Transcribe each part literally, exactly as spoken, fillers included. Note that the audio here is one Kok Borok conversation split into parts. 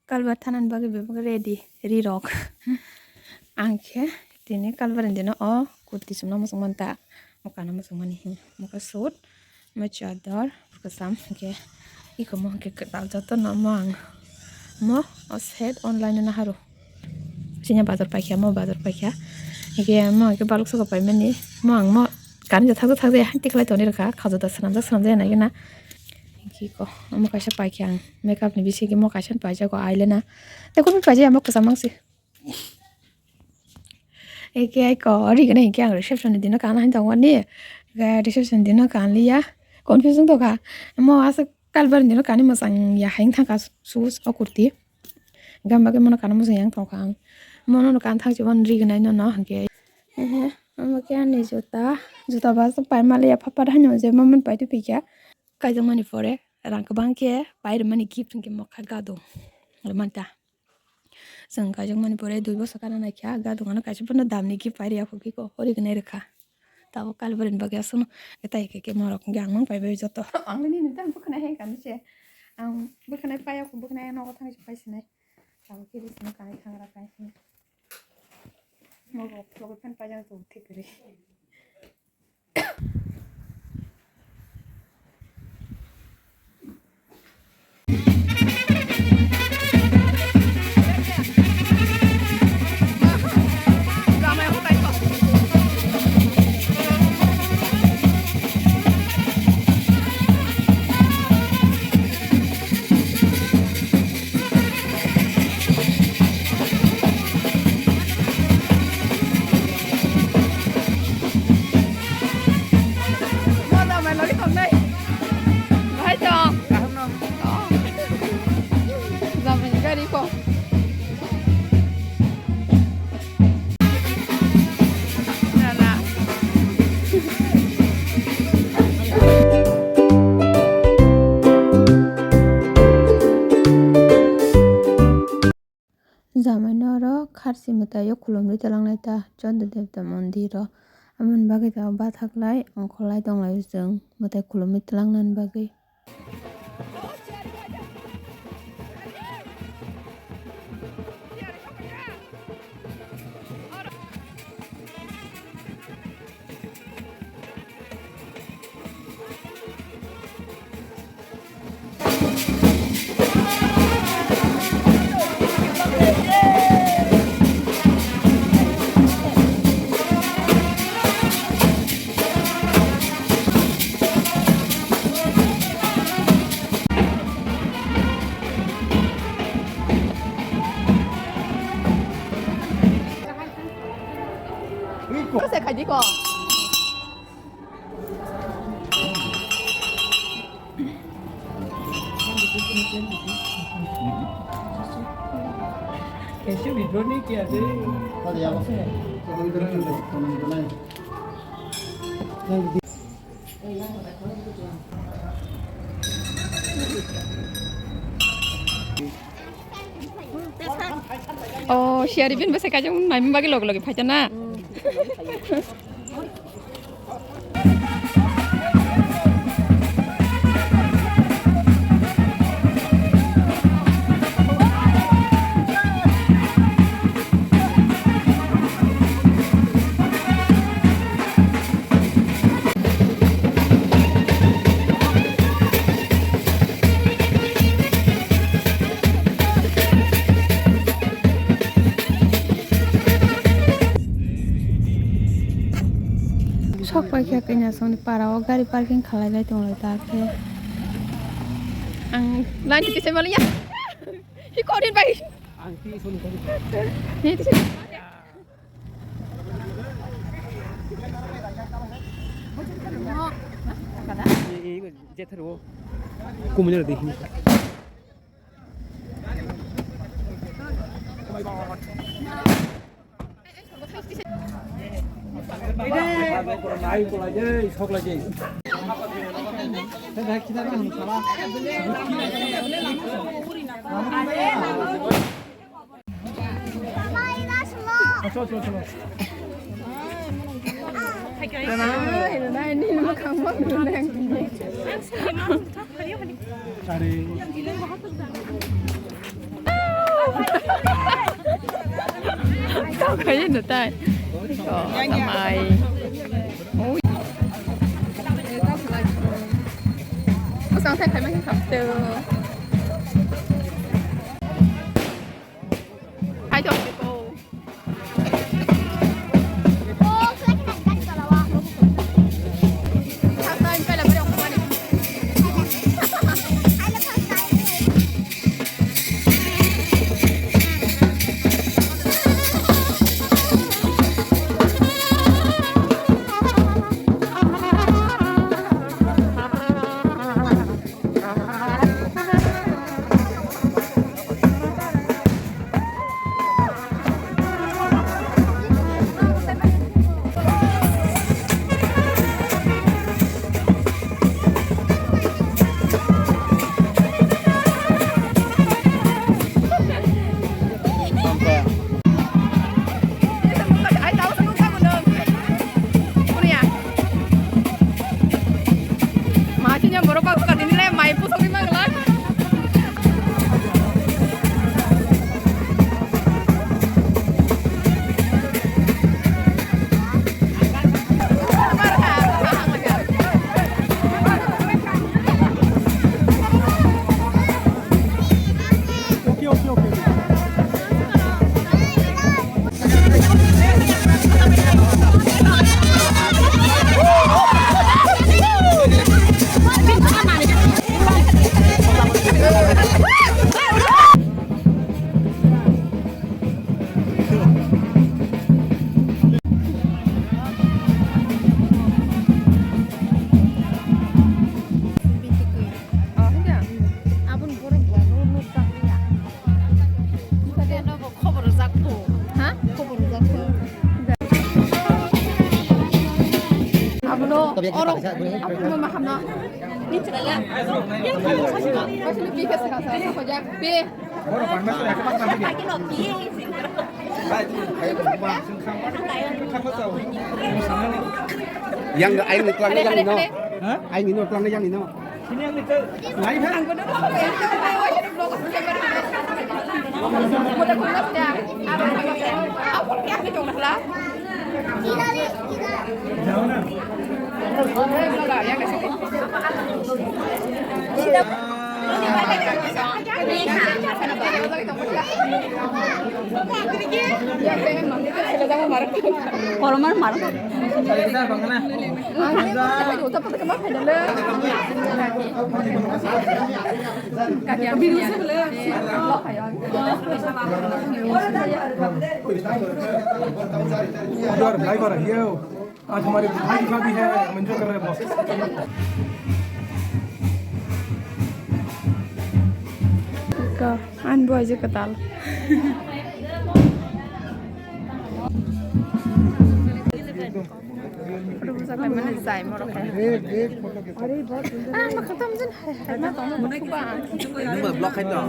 Kalbar thanani bagwi bebak ready ri rok. Ang khe tini kalbar ni dino o kurti chumna muchung manta. O kana muchung mani hi. Mokha suit, mo chador, kwcham hinkhe iko mo hinkhe kwtal joto no mo ang mo o set online no naharu. Chini bazar paikha, mo bazar paikha. Hinkhe mo hinkhe balok soko paimani. Mo ang mo kani ja thakjak thakjak hai tikhlai toni rwkha. Khajo da swnamjak swnamjak nai gana. Hinkhe iko mo kaisa paikha ang. Makeup ni bisingtwi mo kaisa paijago eyeliner. Tei kunu paijak ya mo kwcham mangsi. Eke ai ko ori gana hinkhe ang reception ni dino kana hin tongmani. Ga reception ni dino kanliya. Confusing tongkha. Mo aswk kalbar ni dino kani mwchang ya hai wng thangkha shoes o kurti. Gam bagwi mono kana mwchang yang tongkha ang. Mono no kan thang chibon ri gnai no no hinkhe. Ehe, omo khe ani juta. Juta ba aswk pai maliya phapar haino je mamani pai tupikha. Kaijakmani pore rang kwbang khe pai rwmani gift hinkhe mokha gadung rwmani ta. Chwng kaijakmani pore dui bosor kana naikha, gadung ano kaisa phano damni gift pai rwya phukhe ko ori gwnai rwkha. Tabuk kalbarni bagwi aswkno tai khe khe morok hinkhe ang mang pai bai joto. Ang nini nini tang bwkhwnai hai kami se. Ang bwkhwnai paya ko bwkhwnai nogo thangwi se pai sinai. Tabuk khe bising kanai thangra kai. Mogo logo phan paya ko thik ri. Mo jamai logi tongnai. Bahai tong. Oh. Jamai ni gari ko. Nana. Jamai no oro kharchi mwtai o khulumri twlangnai ta, Chondro Devta mondir o. Aboni bagwi ta bathak lai ongkhorlai tonglaio chwng mwtai khulumri twlangnani bagwi. Kose khai di ko. Kaisa video ni kaya de. Oh, siari bin bese kajang naimung bagi logi logi phaijana. Sok paikha kanya songni para o gari parking khalai lai tong lai ta khe. Ang line kisa maliya. Hi korin bai. Ang ti soni kari. Ni ti. Jethro. Kumanya dikhi. Kaya no tai. Oh, tamai. Oh. Masang thai khai ma khe kham to. Hai to. Aboni borok bo nukjak ya. Khobor rwjak bo. Ha? Khobor rwjak bo. Abono oro, abono ma hamna. Asli bikhe saka saka hojak be. Yang aing ni tulang yang ni no. Aing ni no tulang yang ni no. Kolomar mar. Udah, mulai barang dia. Aaj hamari bhai ka bhi hai, hum enjoy kar rahe hain bahut. Ka, an boy je katal. Photo bujak lai mani jai morok hai. Ah, ma khatam jin hai hai ma tong mo ba. Nungba block khai to.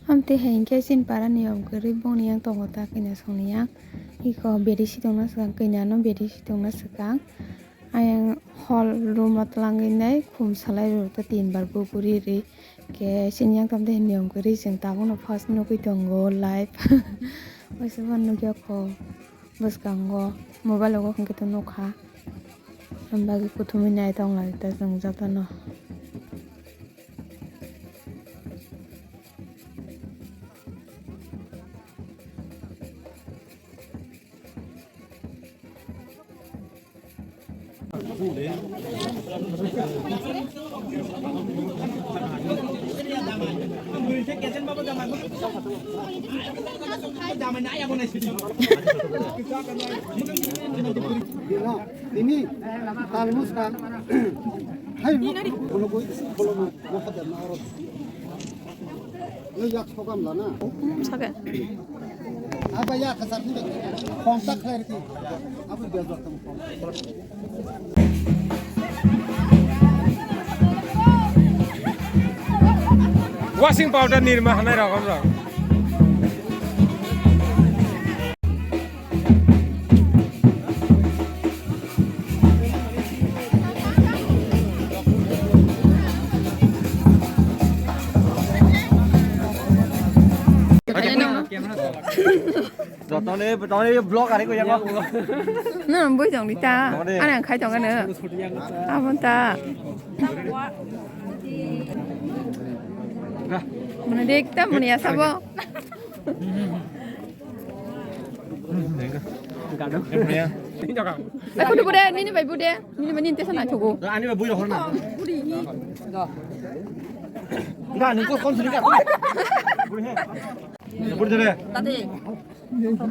Amtwi hai hinkhe chini para niyom kwrwi bongni yang tongo ta kanya songni yang. Iko beri si tongna swkang, kanya no beri si tongna swkang. Ayang hall room o twlangwi nai khum salai rw ta tin bar bukuri ri. Khe chini yang tamde niyom kwrwi chwng tabukno first nugwi tongo live. Waisa bo nukya kho bwskango mobile o hwnkhe to nukha. Ang bagwi kuthumwi nai tong lai ta chwng jotono. Tini, tini, talmus kan. Hai, bolo koi, bolo mo, mo khader na oro. Yo yak sokam lana. Sake. Aba yak khasar ni. Kontak khlai riki. Abo dia jok tam. Washing powder nirma hanai rok, rok. Jotono, jotono vlog ari ko yang. No, bui jong di ta. Ano yang khai jong ano. Abon ta. Mane dek ta mane ya sabo. Gado. Aku tu bude, nini bai bude. Nini mani inte sana chogo. Ani bai bui rohor na. Ga ni ko kon sini ga. Bui he. Bui dere. Tadi.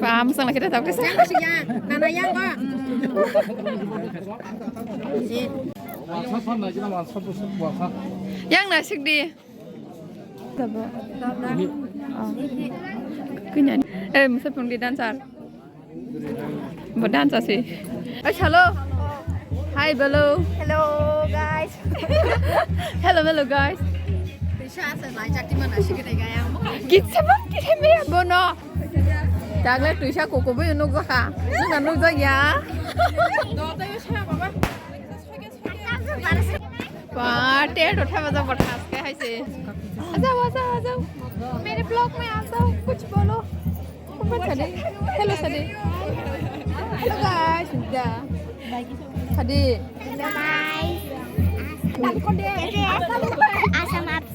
Pam sang lagi tetap ke. Yang sih ya, nana yang kok. Yang nasik di. Kanya. Eh, masa pun di dancer. Bo dancer sih. Eh, hello. Hi, hello. Hello, guys. Hello, hello, guys. Tuisa asa nai chakti mana sih kita gaya. Kita bang kita me bono. Tagle tuisa koko bo yunu gaka. Nuna nujak ya. Ba, tent uthai bajak bo thaske hai se. Ajao, ajao, ajao. Mere vlog mein aa jao, kuch bolo. ऊपर चले। Hello, sade. Hello, guys. Da. Sade. Hello, guys. कैसे हैं सब? आज हम आप, अ,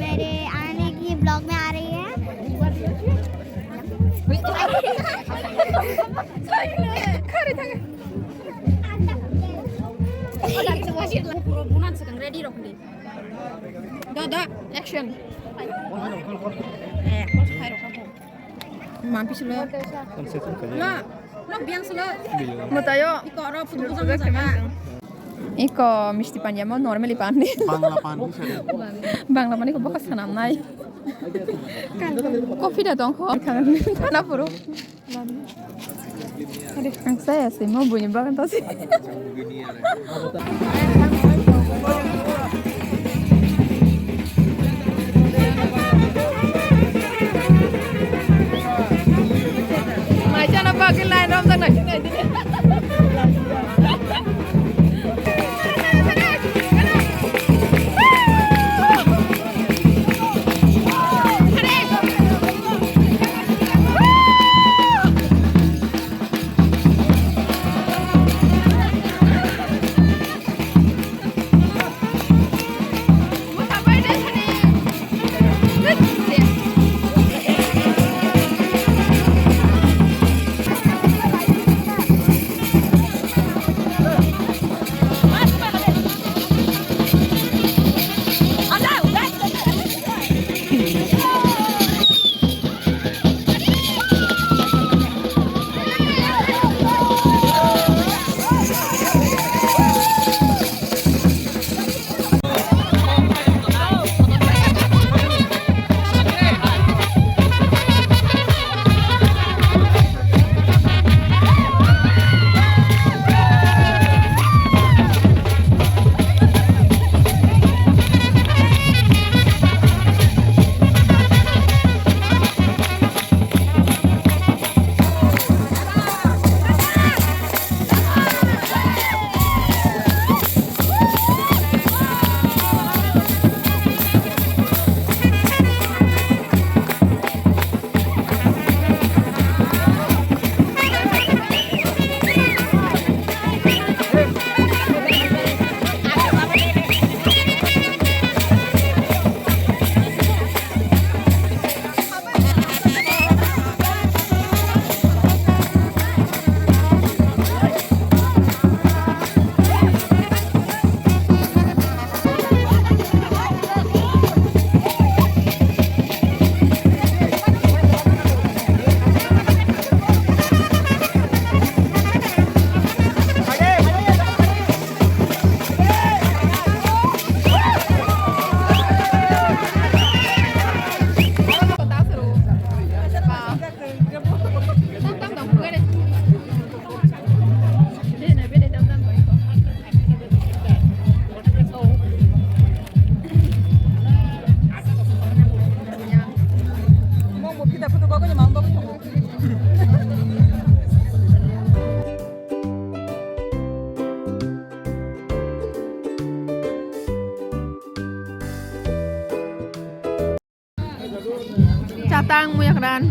मेरे आने की vlog में आ रही है। खड़े थे। Ready rok ni. Da, da, action. Eh, kol sai rok ko. Mam pi silo. Lo, lo biang silo. Matayo. Iko ro putu putu jaga. Iko misti pan ya mo normally pan ni. Bangla pan ni sari. Bangla pan iko boka sanam nai. Coffee da tong kho. Thana puro. Ang saya sih mau bunyi banget pasti. Mai chana bagwi line rom jang nai. Tang muya kran.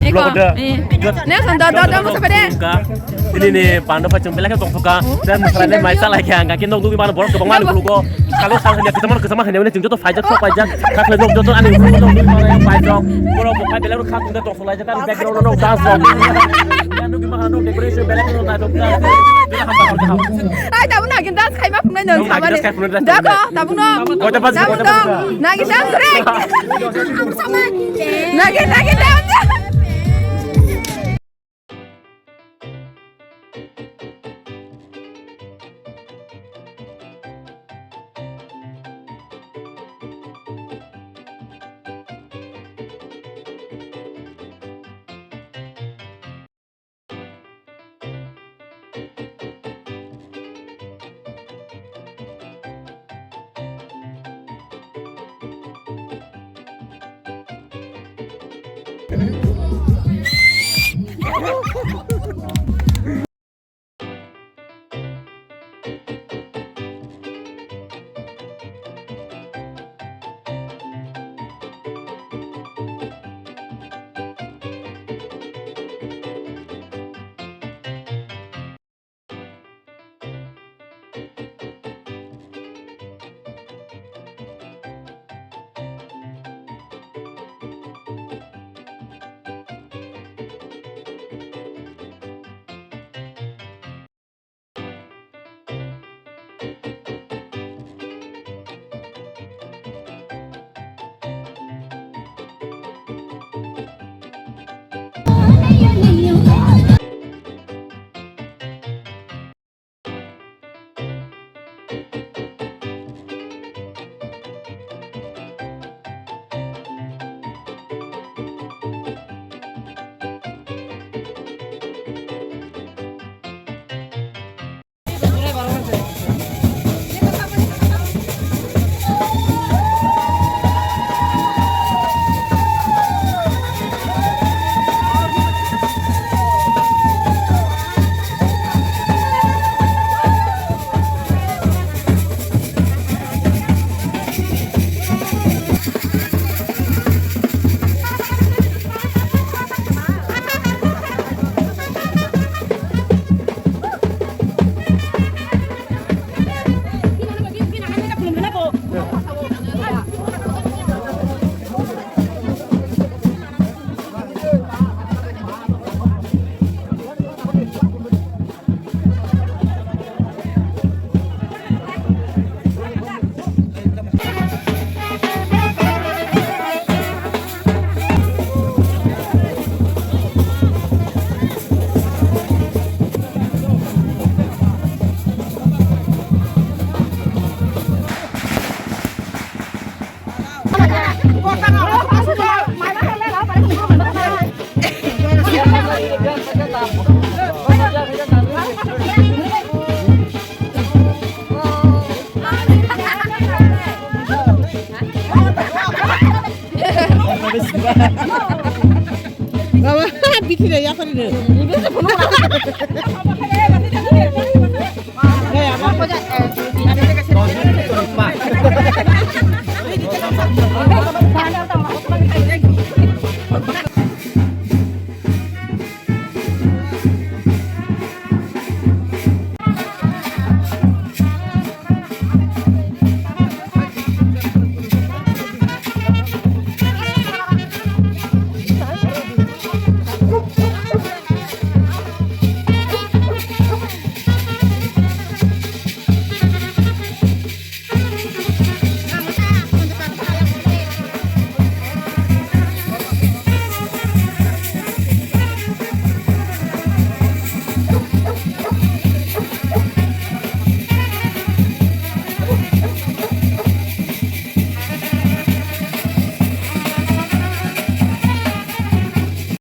Eko. Vlog da. Eh. Next one, da, da, da, musa pede. Ini ni panda pacung belai khe tongthoka. Dan musa ni mai salai khe ang kaki nok dugwi mano borok kwbangma ni bulugo. Salo sal hanya kwchama kwchama hanya wani chwng joto paijak sok paijak. Kha khlai nok joto ani bulugo nok dugwi mano yang paijak. Borok bo phai belai kha tongda tongsolai jak ani background nok dance rok. Yang dugwi mano nok decoration belai khe naithok. Ai tabuk nagin dance khaima phunai nang sabani. Dako tabuk no. Kota baji, kota baji. Nagin dance re. Nagin, nagin dance. Baba, bithi de yapari de.